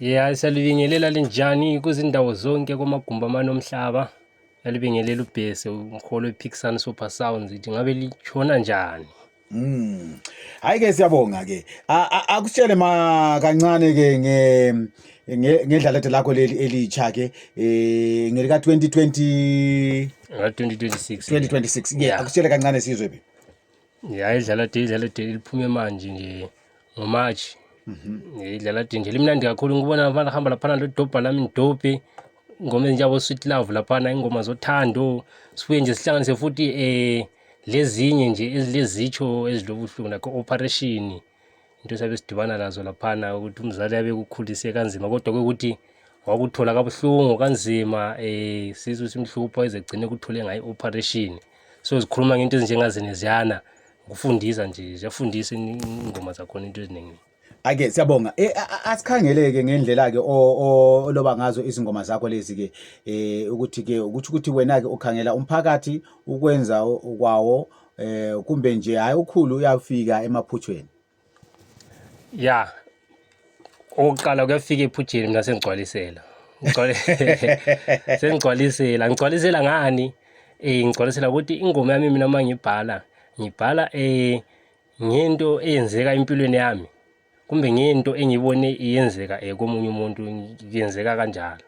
Yeah, siyalibingelela linjani kuzindawo zonke kwamagumbi amanomhlaba. Yalibingelela uBhesi umholi wePicsana Super Sounds ithi ngabe litshona njani. Hayi ke siyabonga ke. Akusitshele kancane ke ngedlala lakho leli elitsha ke ngelika 2020 2026. 2026 yeah, akusitshele kancane sizwe phi. Yeah, idlala liphume manje nje ngoMarch. Idlala nje limnandi kakhulu ngibona abantu hamba lapha lodobha lami ndobhe ingoma ezinjabo Sweet Love lapha ingoma zothando sibuye nje sihlanganise futhi lezinye nje ezilezitsho ezilobuhlungu like operation into sabe sidibana lazo lapha ukuthi umzali yabe kukhulise kanzima kodwa ukuthi wakuthola kabuhlungu kanzima sizo simhlupha ezegcine kuthole ngayi operation so zikhuluma ngento ezinjengazeneziyana ukufundisa nje ziyafundisa ingoma zakhona into eziningi. Ake siyabonga asikhangeleke ngendlela ke oloba ngazo izingoma zakho lezi ke ukuthi ke ukuthi wena ke ukhangela umphakathi ukwenza kwawo kumbe nje hayi ukhulu uyafika emaphuthweni. Yeah, oqala kuyafika ephutsheni mina sengigcwalisela ngigcwalisela ngani ngigcwalisela ukuthi ingoma yami mina mangibhala ngento eyenzeka empilweni yami kumbe ngento engibone iyenzeka komunye umuntu kuyenzeka kanjalo.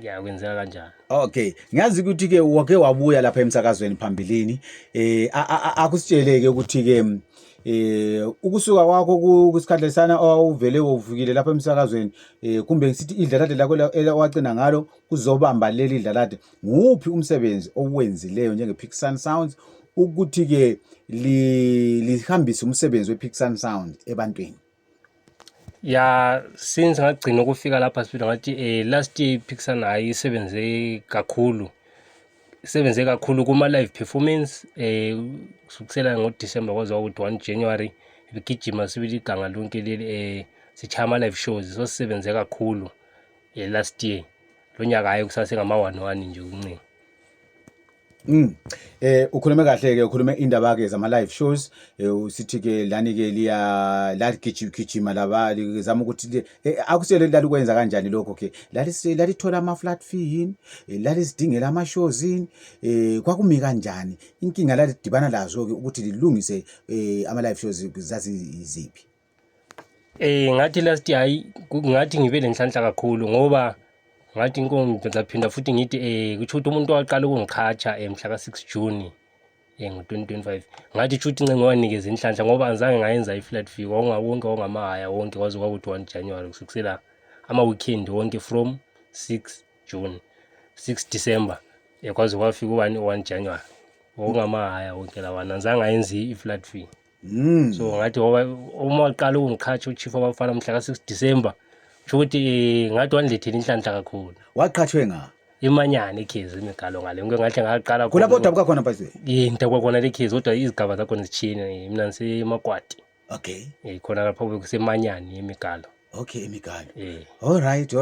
Yeah, kwenzeka kanjalo. Okay, ngiyazi ukuthi ke wake wabuya lapha emsakazweni phambilini akusitsheleke ukuthi ke ukusuka kwakho kusikhathesana owuvele uvukile lapha emsakazweni kumbe ngisithi idlalade lakho ewagcina ngalo kuzobamba leli idlalade nguphi umsebenzi owenzileyo njengePicsana Sounds ukuthi ke lihambise umsebenzi wePicsana Sound ebantwini. Yeah, since ngagcina ukufika lapha sifika ngathi last year iPicsana ayisebenze kakhulu kuma live performance kusukela ngoDecember kwaze kwakuthi 1 January ibigijima sibili iganga lonke leli sichaya ama live shows so sisebenze kakhulu last year lo nyaka hayi kusase ngama 1 nje uncinci. Ukhulume kahle ke ukhulume indaba ke zama live shows usithi ke lani ke la gijima laba lizama ukuthi akusele lali kwenza kanjani lokho ke lalithola ama flat fee yini lalizidingela ama shows yini kwakumi kanjani inkinga lalidibana lazo ke ukuthi lilungise ama live shows zazi iziphi. Ngathi last year ngathi ngibe lenhlanhla kakhulu ngoba ngathi ngizaphinda futhi ngithi kuthi umuntu waqala ukungikhacha mhla ka 6 June ngo2025 ngathi futhi incengo wanikeza inhlanhla ngoba angizange ngayenza iflat fee wonke ongamahaya wonke kwaze kwakuthi 1 January kusukela ama weekend wonke from 6 June 6 December kwaze kwafika u1 January ongamahaya wonke lawana angizange ngayenza iflat fee. So ngathi uma waqala ukungikhacha uchief wabafana mhla ka 6 December ukuthi ngathi wanilethela inhlanhla kakhulu. Waqhathwe nga Imanyana eKhezi imigalo ngale ngathi ngaqala khona kodwa bukakhona phase into kwakhona leKhezi kodwa izigaba zakhona zithini mina ngiseMakwati. Okay Khona lapha kusemanyani imigalo. Okay imigalo all right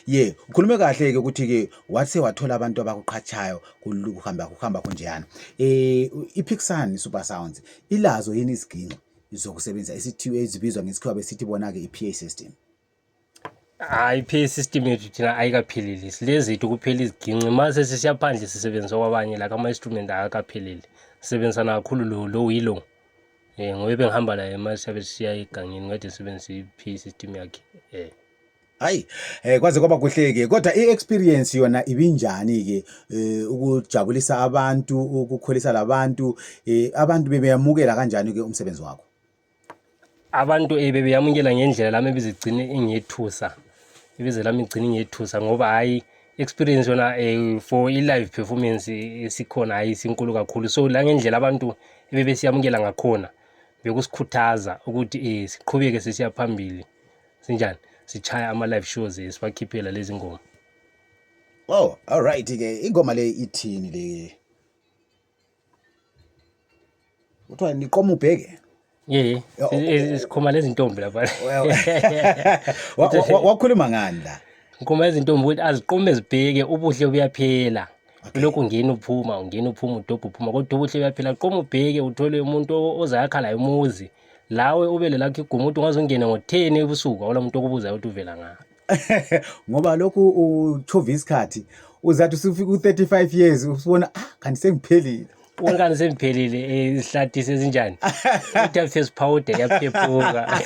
yeah ukhulume kahle ke ukuthi ke wathi wathola abantu abakuqhatshayo kuhamba kunjeyana iPicsana Super Sounds ilazo yini iziginqo zokusebenza isithiwe ezibizwa ngesikhiwa besithi bona ke iPA system. iPA system yethu thina ayikapheleli silezi ethu kuphela iziginqi mase sisiyaphandle sisebenzisa kwabanye la ama instrument akapheleli sisebenzisana kakhulu lo wilo ngoba bengihamba la eMasabe siya egangeni kade sisebenzisa iPA system yakhe. Hayi kwaze kwaba kuhleke kodwa iexperience yona ibinjani ke ukujabulisa abantu ukukholisa labantu abantu bebeyamukela kanjani ke umsebenzi wakho. Abantu bebeyamukela ngendlela lami bezigcine ingiyethusa ibize lami igcine ingiyethusa ngoba hayi experience yona for i-live performance esikhona hayi sinkulu kakhulu so la ngendlela abantu bebesiyamukela ngakhona bekusikhuthaza ukuthi siqhubeke sisiya phambili sinjani sichaya ama live shows sibakhiphela lezi ngoma. Oh all right ke ingoma le ithini le uthiwa niqoma ubheke. Sikhoma lezi ntombi lapha. Wakhuluma ngani la? Ngikhoma lezi ntombi ukuthi aziqome zibheke ubuhle buyaphela. Lokho ungena uphuma udobha uphuma kodwa ubuhle buyaphela qoma ubheke uthole umuntu ozayakha la emuzi lawe ubele lakho iguma ukuthi ungazongena ngo-10 ebusuku awula muntu okubuzayo ukuthi uvela ngaphi. Ngoba lokhu uchova isikhathi uzathi usufika u35 years usibona kanti sengiphelile. Wongani semphelile isihlathi sezinjani uthi face powder yaphephuka.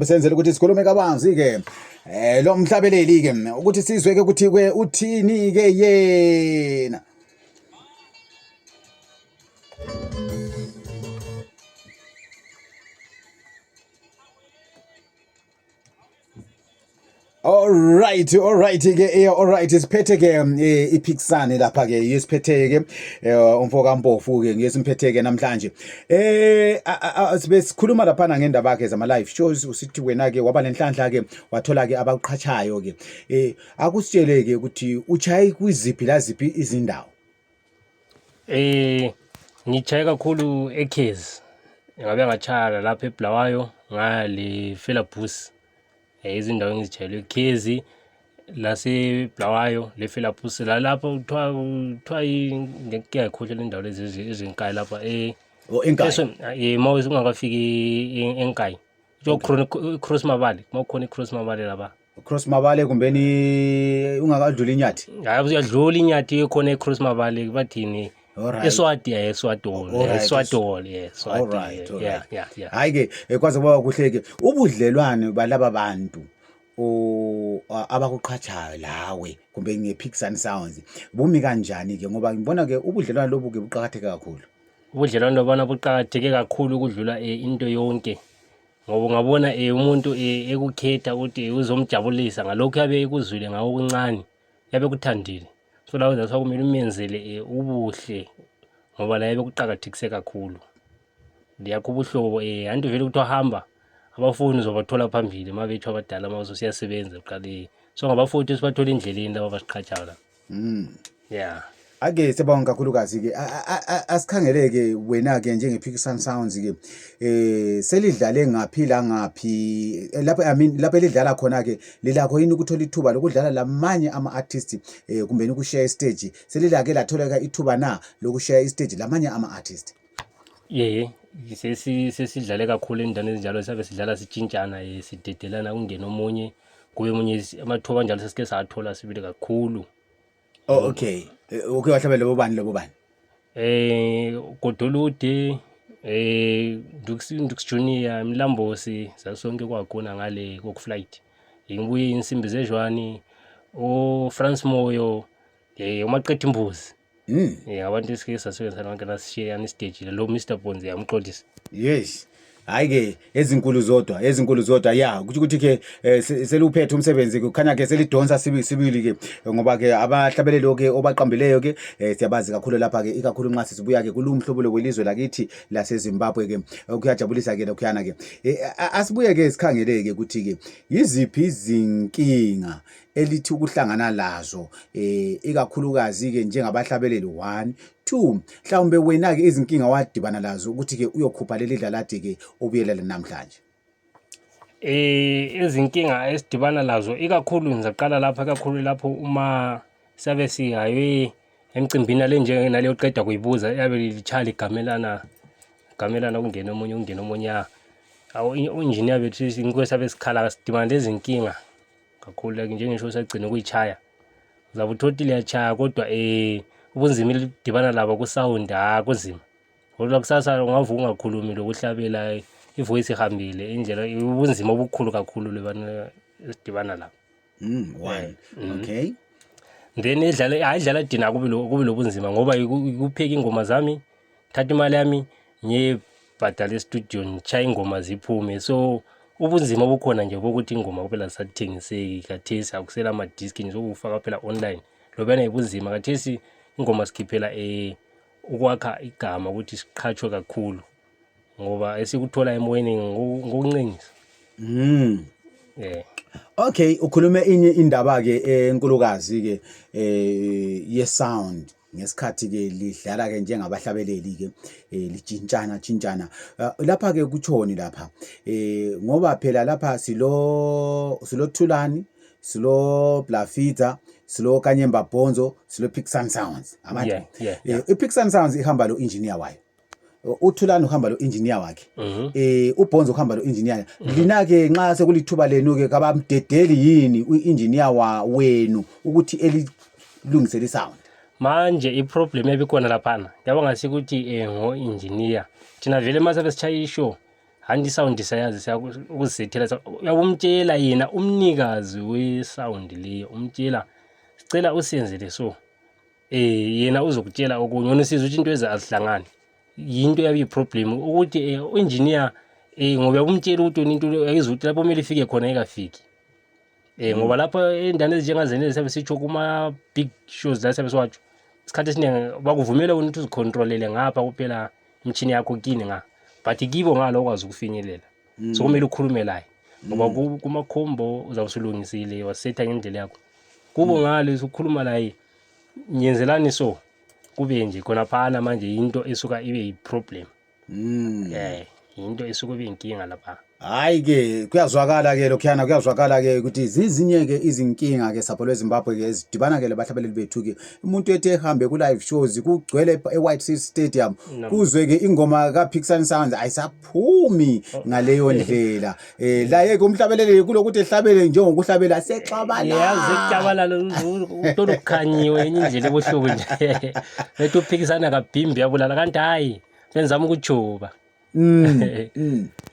Senzele ukuthi sikhulume kabanzi ke lo mhlabeleli ke ukuthi sizwe ke ukuthi ke uthini ke yena. Alright ke alright siphethe ke iPixane lapha ke yesiphethe ke umfoka Mpofu ke ngesimphetheke namhlanje sibe sikhuluma lapha ngendaba yakhe zama live shows usithi wena ke waba lenhlanhla ke wathola ke abaqhatshayo ke akusitshele ke ukuthi uchayi kwiziphi laziphi izindawo. Ngichaye kakhulu eKezi ngabe ngachaya lapha eBulawayo ngale Philabus izindawo engizijayele eKezi lasebulawayo leFilabus lapho kuthiwa ngekuyakhohle le ndawo lezi ezinkayi lapha eNkayi mawuze ungakafiki eNkayi cross mabale mawukhona icross mabale lapha cross mabale kumbeni ungakadlula inyathi hayi uyadlula inyathi khona ecross mabale bathini Eswati hayi ke kwaze kwaba kuhle ke ubudlelwane balaba bantu abakuqhatshayo lawe kumbe ngePixane Sounds bumi kanjani ke ngoba ngibona ke ubudlelwane lobu ke buqhakatheke kakhulu. Ubudlelwane lobana buqhakatheke kakhulu ukudlula into yonke ngoba ungabona umuntu ekukhetha ukuthi uzomjabulisa ngalokho yabe ekuzwile ngawo okuncane yabe kuthandile so lawo that's why kumele umenzele ubuhle ngoba la yabe kuqhakathekise kakhulu liyakho ubuhlobo anti vele ukuthi wahamba abafuni uzobathola phambili mabethu abadala mawuzo siyasebenza uqale so ngabafuthi sibathola endleleni laba basiqhatshayo la yeah. Ake sibonga kakhulukazi ke asikhangeleke wena ke njengePixane Sounds ke selidlale ngaphila ngaphi lapha lapha elidlala khona ke lilakho yini ukuthola ithuba lokudlala lamanye ama artists kumbe ukushare stage selilake latholeka ithuba na lokushare stage lamanye ama artists. Sesidlale kakhulu endane ezinjalo sabe sidlala sitshintshana sidedelana kungena omunye kube omunye amathuba njalo sesike sathola sibile kakhulu. Okay wahlabela lobo bani Godolude Dux Junior Mlambosi sasonke kwakhona ngale kokuflight ngibuye insimbi zejwani France Moyo umaqethe imbuzi abantu esike sasebenza lonke nasishare stage lo Mr Bonzi yamxolisa. Yes hayi ke ezinkulu zodwa ya ukuthi ke seluphethe umsebenzi kukhanya ke selidonsa sibili ke ngoba ke abahlabeleli ke obaqambileyo ke siyabazi kakhulu lapha ke ikakhulu nxa sibuya ke kulumhlobo welizwe lakithi laseZimbabwe ke kuyajabulisa ke lokhuyana ke asibuye ke sikhangele ke ukuthi ke yiziphi izinkinga elithi ukuhlangana lazo ikakhulukazi ke njengabahlabeleli 1 2 mhlawumbe wena ke izinkinga wadibana lazo ukuthi ke uyokhupha leli dlalati ke obuyelela namhlanje. Izinkinga esidibana lazo ikakhulu ngizaqala lapha kakhulu lapho uma sabe sihaye emcimbini lenje naleyo qeda kuyibuza yabe lichali gamelana kungena omunye awu engineer bethu inkwesa besikhala sidibana lezinkinga kakhulu njengesho sagcina ukuyichaya zabe uthoti liyachaya kodwa ubunzima lidibana labo ku sound kunzima ngoba kusasa ungavuka ungakhulumi lokuhlabela ivoice ihambile indlela ubunzima obukhulu kakhulu lebana esidibana lapho. Okay then idlala dina kube lobunzima ngoba ikupheka ingoma zami thatha imali yami ngiyebhadala studio ngichaya ingoma ziphume so ubunzima bukhona nje bokuthi ingoma kuphela sathengiseki kathesi akusela ama disc ngizokufaka phela online lobana ibunzima kathesi ingoma sikhiphela ukwakha igama ukuthi siqhatshwe kakhulu ngoba esikuthola emoyeni ngokuncengisa. Okay ukhulume inye indaba ke enkulukazi ke ye sound ngesikhathi ke lidlala ke njengabahlabeleli ke lijintshana lapha ke kuthoni lapha ngoba phela lapha silo Thulani, silo Blafita, silo Kanyemba Bonzo, silo Pixan Sounds Yeah. iPixan Sounds ihamba lo engineer wayo, uThulani uhamba lo engineer wakhe, uBonzo uhamba lo engineer. Lina ke nxa sekulithuba lenu ke kabamdedeli yini uengineer wenu ukuthi elilungisele sound? Manje iproblem ebikhona laphana yabanga sikuthi ngo-engineer thina vele masabe sichaya ishow handi sound siyazi ukuzisethela uyabumtshela yena umnikazi we-sound leyo umtshela sicela usenzele so yena uzokutshela okunye wona sizwe ukuthi into ezazihlangane yinto yabe iproblem ukuthi u-engineer ngoba yabumtshela ukuthi into ayizwe ukuthi lapho kumele ifike khona ingafiki ngoba lapha endaweni ezinjengazene sabe sitsho kuma big shows la sabe siwatsho isikhathi esiningi bakuvumela ukuthi uzicontrolele ngapha kuphela imchini yakho kini nga but kibo ngalo okwazi ukufinyelela so kumele ukhulume laye ngoba kuma combo uzawusulungisile wasetha ngendlela yakho kubo ngalo ukukhuluma laye nyenzelani so kube nje khona phana manje into esuka ibe yiproblem into esuka ibe inkinga lapha. Hayi ke kuyazwakala ke lokhuyana kuyazwakala ke ukuthi zizinye ke izinkinga ke sapho lweZimbabwe ke ezidibana ke labahlabeleli bethu ke umuntu ethe ehambe ku live shows kugcwele eWhite City Stadium kuzwe ke ingoma kaPixan Sounds ayisaphumi ngaleyo ndlela la ke umhlabeleli kulokuthi ehlabele njengokuhlabela sexabala yazi ekuhlabala utolo kukhanyiwe enye indlela ebohlobo nje lethi uphikisana kabhimbi yabulala kanti hayi benzama ukujuba.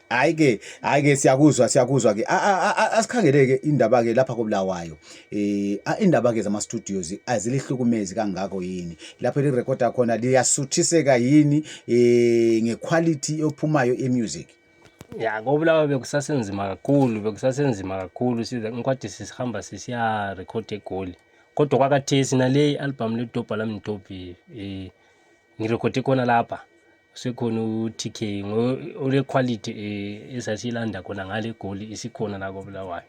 Hayi ke siyakuzwa ke asikhangeleke indaba ke lapha koBulawayo indaba ke zama studios azilihlukumezi kangako yini lapho lirecorda khona liyasuthiseka yini ngequality ophumayo emusic? Ya koBulawayo bekusasenzima kakhulu siza ngikwathi sihamba sisiya record eGoli kodwa kwakathesi nale album leDobha lami Dobhi ngirecord khona lapha sekhona uTK ole quality esasilanda khona ngale eGoli isikhona la koBulawayo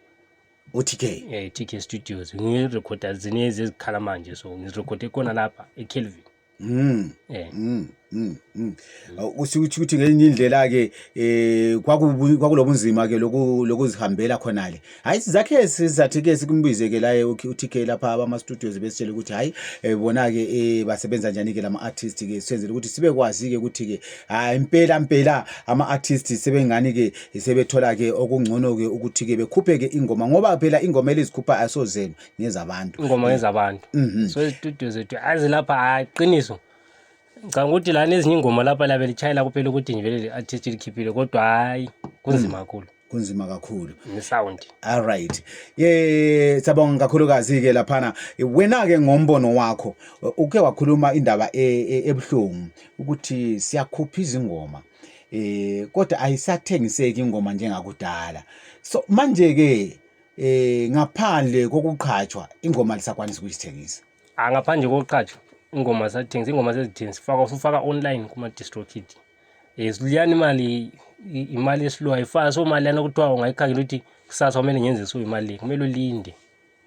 uTK TK Studios ngirecorda zinezi ezikhala manje so ngirecord khona lapha eKelvin. Ukuthi ngenye indlela ke kwakulobunzima ke lokuzihambela khonale. Hayi sizakhe sizathi ke sikumbize ke la uTK lapha abama studios besitshela ukuthi hayi bona ke basebenza njani ke lama artists ke senzele ukuthi sibe kwazi ke ukuthi ke hayi impela ama artists sebengani ke sebethola ke okungcono ke ukuthi ke bekhuphe ke ingoma ngoba phela ingoma elizikhupha asozenu ngezabantu ingoma ngezabantu so istudio zethu azilapha aqiniso ngicabanga ukuthi lana ezinye ingoma lapha labe lichayela kuphela ukuthi nivele le artist likhiphile kodwa hayi kunzima kakhulu ne-sound. All right sabonga kakhulukazi ke laphana wena ke ngombono wakho uke wakhuluma indaba ebuhlungu ukuthi siyakhupha izingoma kodwa ayisathengiseki ingoma njengakudala so manje ke ngaphandle kokuqhatshwa ingoma lisakwanisa ukuyithengisa ngaphandle kokuqhatshwa ingoma sathengisa ingoma sezithengisa ufaka online kuma DistroKid siliyana imali eslow ayifaka so mali yana kuthiwa ungayikhangela ukuthi kusasa kumele ngenze so imali kumele ulinde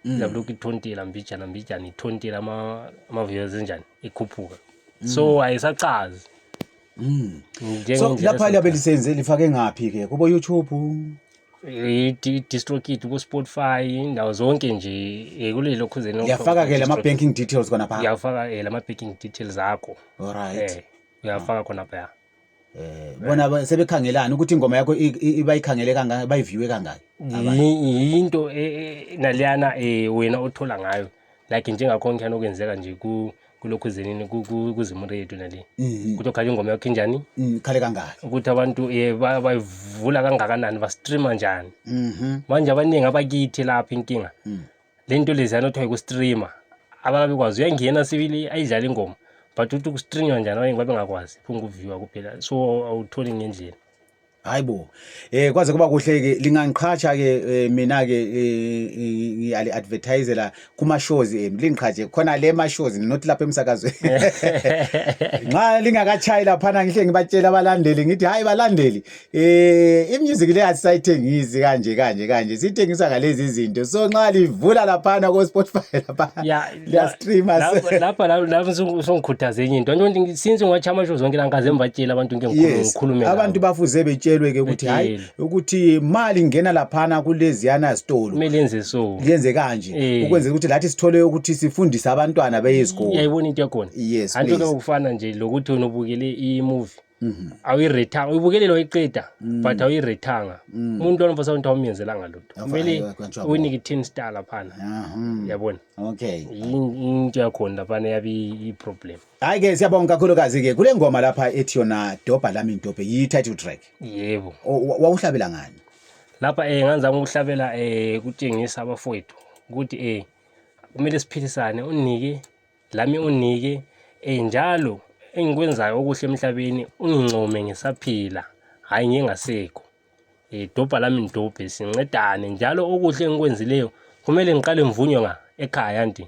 lokhu ithontela mbijana ithontela ama-views enjani ikhuphuka so ayisachazi so lapha liyabe lisenze lifake ngaphi ke kubo YouTube DistroKid ku Spotify indawo zonke nje kulelo khuzeni uyafaka ke lama banking details khona pha uyafaka lama banking details zakho alright uyafaka khona pha bona sebekhangelana ukuthi ingoma yakho ibayikhangele kangaka bayiviwe kangaka into naliyana wena othola ngayo like njengakho ngiyana okwenzeka nje kulokhu zenini kuzimredo nale ukuthi okhala ingoma yakho injani khale kangaka ukuthi abantu bayivula kangakanani bastreama njani manje abaningi abakithi lapha inkinga lento lezana othiwa ukustreama abakwazi uyangena sibili ayidlala ingoma but uthi ukustreama njani abayengi babengakwazi phunga uviwa kuphela so awutholi ngendlela Hayibo. Kwaze kuba kuhle ke lingangiqhatsha ke mina ke ngiyali advertisela kuma shows lingiqhatshe khona le ma shows not lapha emsakazweni. Nxa lingakachayi lapha ngihle ngibatshela abalandeli ngithi hayi balandeli imusic le asayithengisi kanje sithengisa ngalezi izinto so nxa livula lapha ko Spotify lapha la streamers lapha songikhuthaze enye into since ngiwacha ama shows zonke la ngikaze mbatshela abantu ngikhulume abantu bafuze betshelwe ke ukuthi hayi ukuthi mali ngena lapha kulezi yana store kumele yenze so yenze kanje ukwenza ukuthi lathi sithole ukuthi sifundise abantwana beyisikole yayibona into yakona yes anto ke ukufana nje lokuthi unobukele i-movie awuyirethanga uyibukelele wayiqeda but awuyirethanga umuntu wonke ukuthi awumenzelanga lutho kumele uyinike 10 star lapha yabona okay into yakhona lapha yabi i-problem. Hayi ke siyabonga kakhulukazi ke kule ngoma lapha ethi yona Doba Lami Ndobhe yi title track. Yebo. Wawuhlabela ngani? Lapha ngangizama ukuhlabela kutshengisa abafowethu ukuthi kumele siphilisane unike lami unike njalo engikwenzayo okuhle emhlabeni ungincome ngisaphila hayi ngingasekho. Doba Lami Ndobhe sincedane njalo okuhle engikwenzileyo kumele ngiqale mvunywa ekhaya nti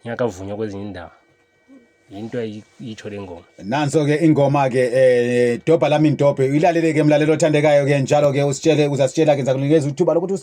ngiyakavunywa kwezinye indawo. Into ayitsho lengoma nanso ke ingoma ke Doba Lami Ndobhe ilaleleke emlalelo othandekayo ke njalo ke usitshele uzasitshela ke ngizakunikeza ithuba lokuthi